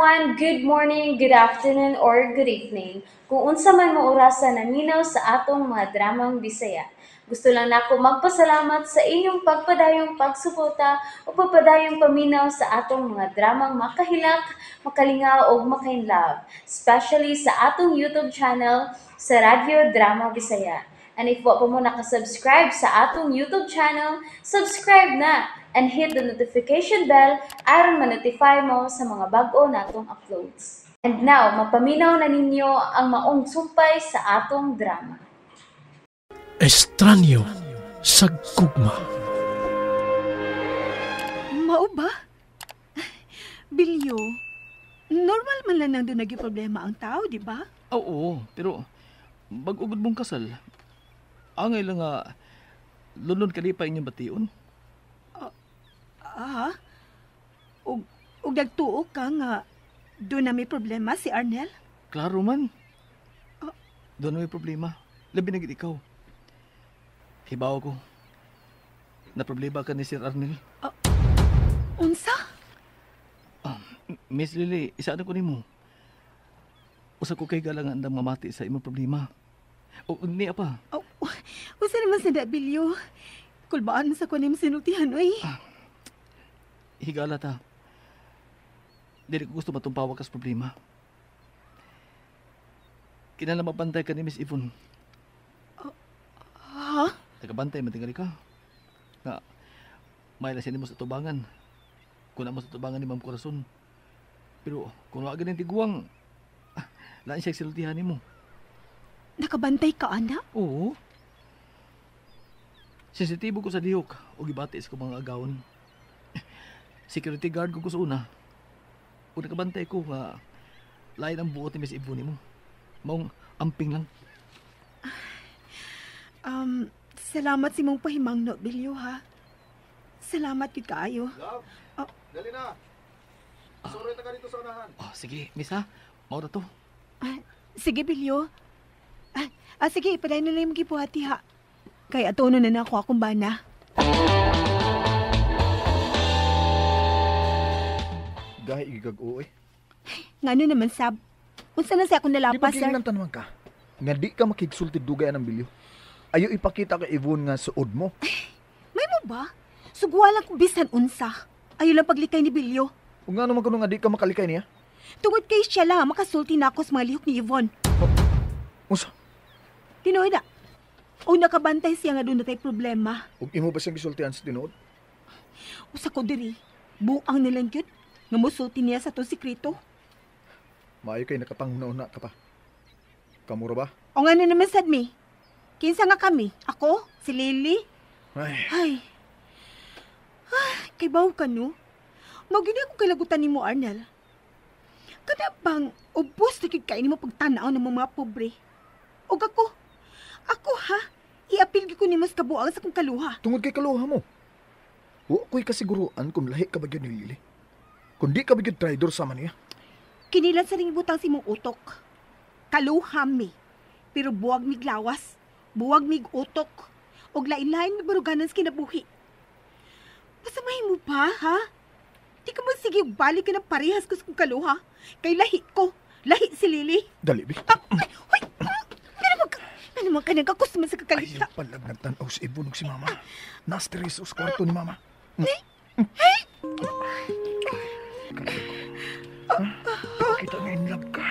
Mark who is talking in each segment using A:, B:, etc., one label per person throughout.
A: Everyone! Good morning, good afternoon, or good evening. Kung unsa man mo orasa naminaw sa atong mga dramang Bisaya. Gusto lang nako magpasalamat sa inyong pagpadayong pagsuporta o pagpadayong paminaw sa atong mga dramang makahilak, makalingaw o makainlove, especially sa atong YouTube channel sa Radyo Drama Bisaya. And if wa pa mo nakasubscribe sa atong YouTube channel, subscribe na and hit the notification bell aron ma-notify mo sa mga bag-o natong uploads. And now, mapaminaw na ninyo ang maong sumpay sa atong drama.
B: Estranyo sa gugma.
C: Mao ba? Bilyo, normal man lang nang doon naging problema ang tao, di ba?
D: Oo, pero bag-ugod mong kasal, angay lang nga, lunod ka di pa inyong bation.
C: Ah, ug nagtuo ka nga doon na may problema si Arnel?
D: Klaro man. Doon na may problema. Labi na gid ikaw. Hibaw ko. Na problema ka ni Sir Arnel.
C: Unsa?
D: Miss Lily, isa na ko nimo. Usa ko kay galang andang mamati sa imong problema. O niya pa.
C: Oh, unsa naman sa Bilyo? Kulbaan sa ko nimo sinultihan, oy.
D: Higala ta. Dili ko gusto matumpawag ka sa problema. Kinala mabantay ka ni Miss Yvonne.
C: Ha?
D: Tagabantay, matingali ka. Nga, may lasin mo sa tubangan. Kuna mo sa tubangan ni Ma'am Corazon. Pero, kung wag ganing tiguang, lain siya siltihan nimo.
C: Nakabantay ka, ana?
D: Oo. Sensitibo ko sa lihok o gibati sa mga agawon. Security guard ko sa una. O nakabantay ko nga lain ang buot ni Miss Yvonne mo. Maong amping lang.
C: Salamat si mong pahimangno, Bilyo, ha? Salamat gid kaayo.
E: Love, dali na. Suroy ta ka dito sa unahan.
D: Oh, sige, Miss ha. Mao na to.
C: Sige, Bilyo. Sige, ipadayon na lang yung gibuhati, ha? Kay atono na na ako akong bana.
E: Gahi gigag-o, eh.
C: Ngano naman, Sab? Unsa na siya akong
E: Di ba
C: nalapas, sir?
E: giingnan naman ka? Nga di ka makigsulti dugay ang Bilyo. Ayo ipakita kay Yvonne nga suod mo.
C: May mo ba? Sugwa lang kung bisan unsa. Ayo lang paglikay ni Bilyo.
E: Ug nga naman kuno nga di ka makalikay niya?
C: Tungod kay siya lang makasulti na ako sa mga lihok ni Yvonne.
E: Unsa?
C: Tinuod na. O nakabantay siya nga doon na tay problema.
E: Ug imo ba siyang gisultian sa tinuod?
C: Usa ko diri. Buang nilang yun. Nga musulti niya sa itong sikreto.
E: Maayo kay nakapanghuna-una ka pa. Kamura ba?
C: O nga na naman sad mi. Kinsa nga kami? Ako? Si Lily?
E: Ay,
C: Ay. Ay, kay baw ka no? Magini akong kalagutan nimo, Arnel. Kada bang ubos na kid kain mo pagtanaw ng mga pobre? Og ako, ako ha, iapil gyud ko nimo sa kabuang sa kong kaluha.
E: Tungod kay kaluha mo. Wa ko'y kasiguruan kung lahi ka ba gyud ni Lily. Kung di ka ba gyud traidor sama niya.
C: Kinilan sa ring ibutang si mong utok. Kaluha mi. Pero buwag mig lawas, buwag mig utok. Og lain-lain mig baruganan sa kinabuhi. Pasamahin mo pa, ha? Di ka man sige balik ka na parehas ko sa kong kaluha. Kay lahi ko. Lahi si Lily.
E: Dali, bi.
C: Ah, ay, hoy! Ano man ka nagkakusman sa kakalita?
E: Ayaw palag nagtanaw si Yvonne ug si Mama. Nastres sa kwarto ni Mama.
C: Hey!
E: Kita nga in love ka.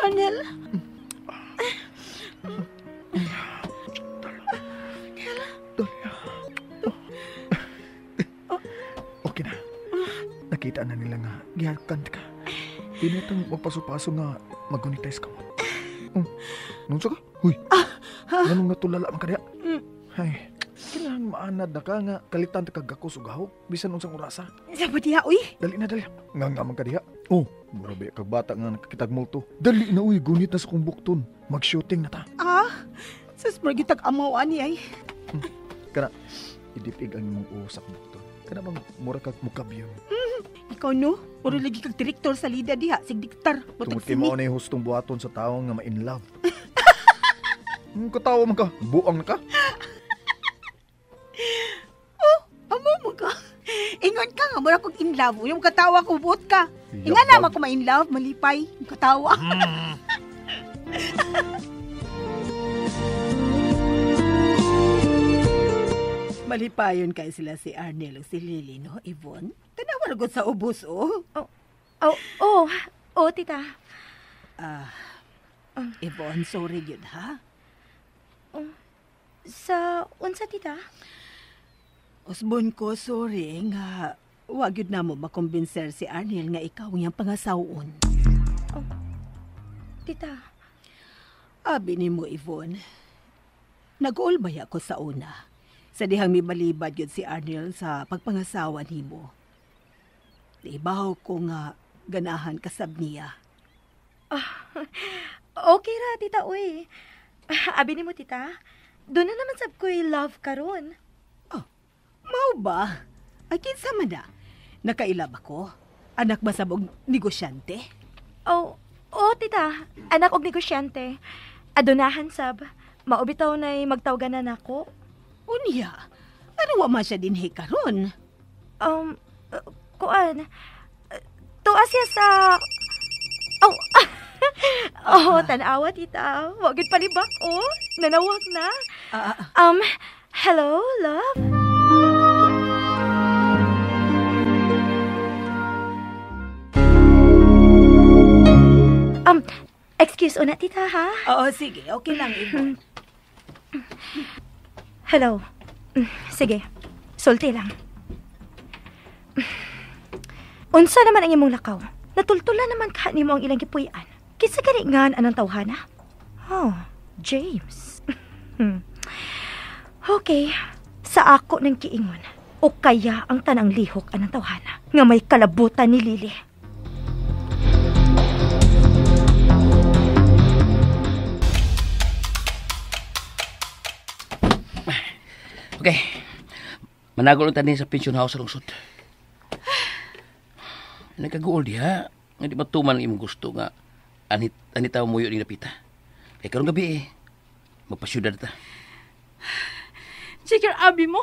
C: Arnel?
E: Okay na. Nakita na nila nga gihakan ka. Tinatang magpaso-paso nga magunitize ka mo. Nunsa ka? Huy. Ganun nga tulala man ka diha. Ay, kailangan maanad na ka nga kalitan ta kagakos ug gahok bisan unsang orasa.
C: Saba diha, uy.
E: Dali na, dali. Nga nga man ka diha. Oh, mura ba kag bata nga nakakitag multo. Dali na, uy, gunit na sa kong bukton. Mag-shooting na ta.
C: Ah, sus margitag amaw ani ay.
E: Kana, idipig ang imong usak bukton. Kana bang mura kag mukabyon.
C: Ikaw no, mura lagi kag direktor sa lida diha, sig diktar.
E: Tungod kay mao na hustong buhaton sa tawo nga ma-in love. Katawa man ka, buang na ka.
C: Oh, amo mo ka. Ingon ka nga, Mura kog in love. Yung katawa ko, buot ka. Inga naman ko ma-in love, malipay. Yung katawa. Malipayon kay sila si Arnel o si Lily, no, Yvonne? Tanawa na sa ubos, oh.
F: Oh, tita.
C: Yvonne, sorry yun, ha?
F: Sa unsa, tita?
C: Usbon ko, sorry nga. Wag yun na mo makumbinser si Arnel nga ikaw niyang pangasawon.
F: Oh, tita.
C: Abi ni mo, Yvonne. Nag-uulbay ako sa una. Sa dihang mibalibad yun si Arnel sa pagpangasawa nimo. Ibaw ko nga ganahan kasab niya.
F: Okay ra, tita, uy. Abi ni mo, tita. Doon na naman sab ko'y love karon.
C: Oh, mau ba? Ay, kinsa man na. Nakailab ako. Anak ba sa og negosyante?
F: Oh, tita. Anak og negosyante. Adunahan sab. Maubitaw na'y magtawgan na nako.
C: Unya, ano wa man siya dinhi karon?
F: Kuan. Tuwa siya sa... Oh, oh, tanawa, tita. Wag gid palibak, oh. Nanawag na. Hello, love? Excuse una, tita, ha?
C: Oo, sige. Okay lang, Yvonne.
F: Hello. Sige, sulti lang. Unsa naman ang imong lakaw? Natultula naman ka nimo ang ilang gipuy-an. Kinsa gani ngan anang tawhana? Oh, James. Okay, sa ako ng kiingon. O kaya ang tanang lihok anang tawhana nga may kalabutan ni Lily.
D: Okay. Manago lang tanin sa pension house sa lungsod. Nagkaguol diha. Nga di matuman ang imong gusto nga anita muyo ni napita. Kaya karong gabi eh. Magpasyudad ta.
G: Jigger, abi mo.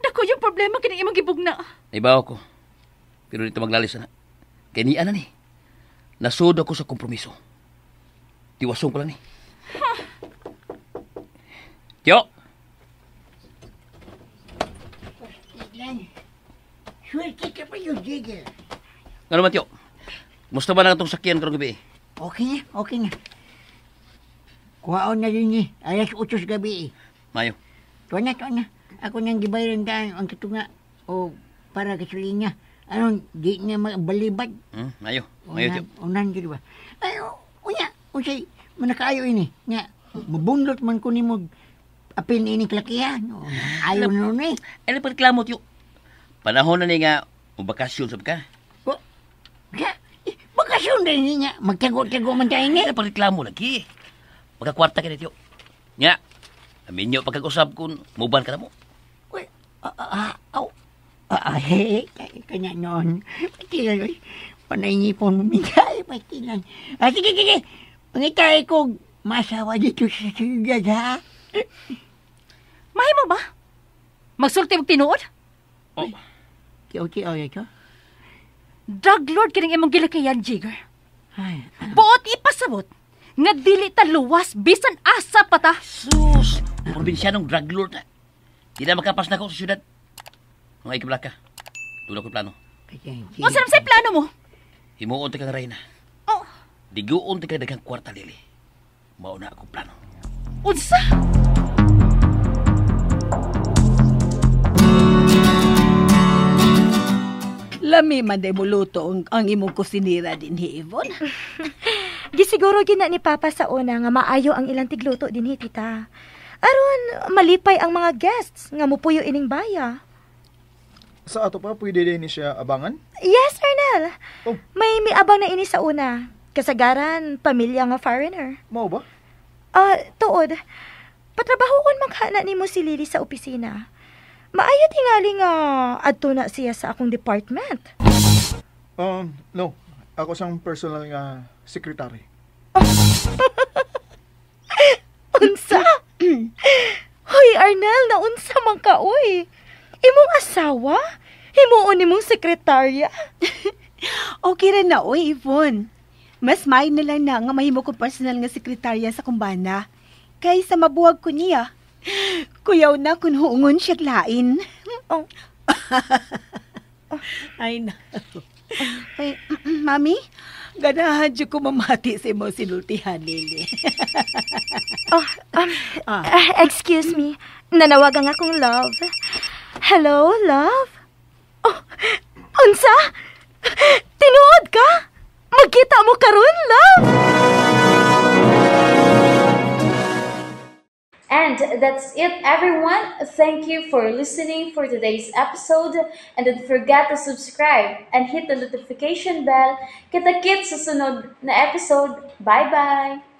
G: Dako yung problema kining imong gibugna.
D: Naibaw ko. Pero dito maglalis na. Kaya niya na ni. Nasud ako sa kompromiso. Tiwasong ko lang ni. Tiyo!
H: Swerte ka pa yung Jigger.
D: Ano man, Tiyo? Musta ba na itong sakyan karong gabi?
H: Okay na, okay na. Kuhaon na rin eh. 8:00 gabi eh.
D: Mayo.
H: Tuwa na. Ako nang gibayaran daan ang katunga o para gasolina. Anong di niya mabalibad?
D: Mayo. Mayo, Tiyo.
H: Unan, di ba? Ay, unya, unsay, manakaayo ini. Nga, mabunlot man ko ni mo apin ini kalakihan. Ayaw na nun eh.
D: Ano pa reklamo, Tiyo? Panahon na ni nga, bakasyon sab ka.
H: Bakasyon din niya. Magtago-tago man tayo ni.
D: Ano pa reklamo lagi? Magkakwarta ka ni, Tiyo. Nga, aminyo pagkag-usap kung muban ka na mo.
H: Uy, kanya noon. Patilan, panaingipon mo migay, patilan. Sige. Pangitay ko, masawa dito sa siyudad, ha?
G: Mahimo ba? Magsulti og tinuod?
D: Oh.
H: Tiyo, ito.
G: Drug lord kining imong gilakayan, Jigger.
H: Ay,
G: buot ipasabot nga dili ta luwas bisan asa pa ta.
D: Sus, probinsiyanong drug lord na. Di na makapas na ko sa siyudad. Mga ikablaka, tulad ko plano.
G: Unsa naman sa plano mo?
D: Himuon ta kang reyna.
G: Oh.
D: Diguon ta kang daghang kwarta, Lily. Mao na akong plano.
G: Unsa?
C: Lami man day muluto ang imong kusinira din, Yvonne.
F: Gisiguro gina ni Papa sa una nga maayo ang ilang tigluto din, tita. Aron malipay ang mga guests nga mupuyo ining baya.
E: Sa ato pa, pwede din ni siya abangan?
F: Yes, Arnel.
E: Oh.
F: May miabang na ini sa una. Kasagaran, pamilya nga foreigner.
E: Mao ba?
F: Tuod. Patrabahoon maghana nimo si Lily sa opisina. Maayo tingali nga adto na siya sa akong department.
E: No. Ako sang personal nga secretary.
F: Unsa? Hoy, Arnel, naunsa man ka, oy. Imong asawa? Himuon nimong sekretarya.
C: Okay ra na, oy, Yvonne. Mas may na lang na nga mahimo ko personal nga sekretarya sa kumbana. Kaysa mabuwag ko niya. Kuyaw na kung huungon siya lain.
F: Oh.
H: Ay na.
C: Ay, Mami?
H: Ganahan jud ko mamati sa imong sinultihan, Lily.
F: Oh, excuse me. Nanawagan akong love. Hello, love? Oh, unsa? Tinuod ka? Magkita mo karon, love?
A: And that's it, everyone. Thank you for listening for today's episode. And don't forget to subscribe and hit the notification bell. Kita-kits sa sunod na episode. Bye-bye!